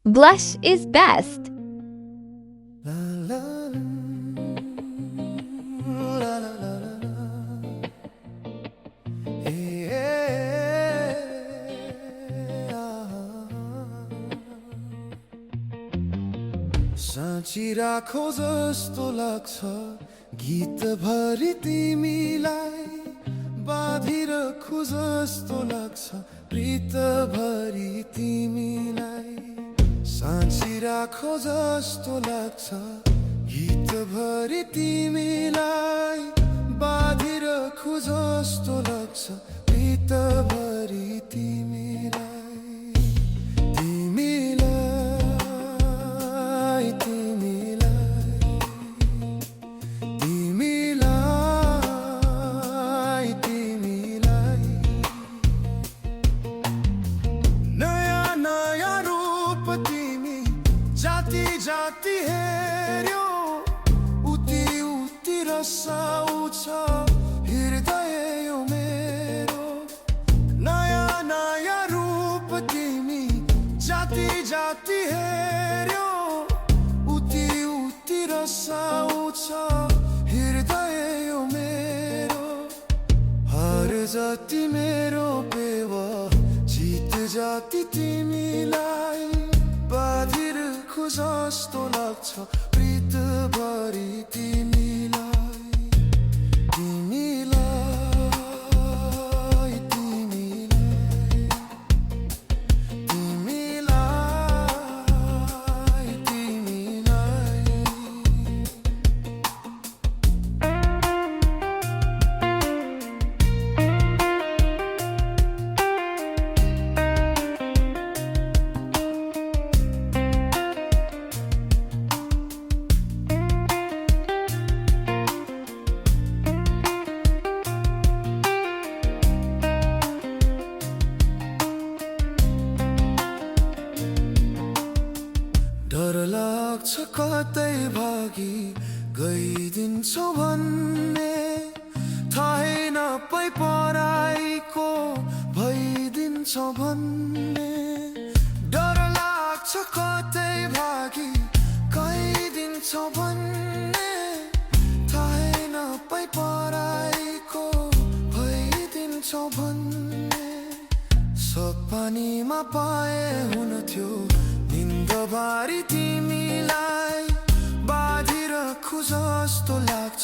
Blush is best. साँची राखो जस्तो लाग्छ गीत भरि तिमीलाई बाँधिरखु जस्तो लाग्छ प्रीत भरि तिमीलाई साँची राखो जस्तो लाग्छ गीत भरि तिमीलाई बाँधिरखु जस्तो लाग्छ प्रीत भरि तिमीलाई जाति हेर्यो उति उति रसाउँछ हृदय यो मेरो नयाँ नयाँ रूप तिमी जाति जाति हेर्यो उति उति रसाउँछ हृदय यो मेरो हर जाति मेरो पेवा जित जाति तिमीलाई बाँधिरखु जस्तो लाग्छ प्रीत भरि तिमीलाई तिमीलाई तिमीलाई तिमीलाई तिमीलाई डर लाग्छ कतै भागी गइदिन्छौ भन्ने थाहै नपाई पराइको भइदिन्छौ भन्ने डर लाग्छ कतै भागी गइदिन्छौ भन्ने थाहै नपाई पराइको भइदिन्छौ भन्ने सपनीमा पाए हुन्थ्यो निन्दभरि तिमीलाई बाँधिरखु जस्तो लाग्छ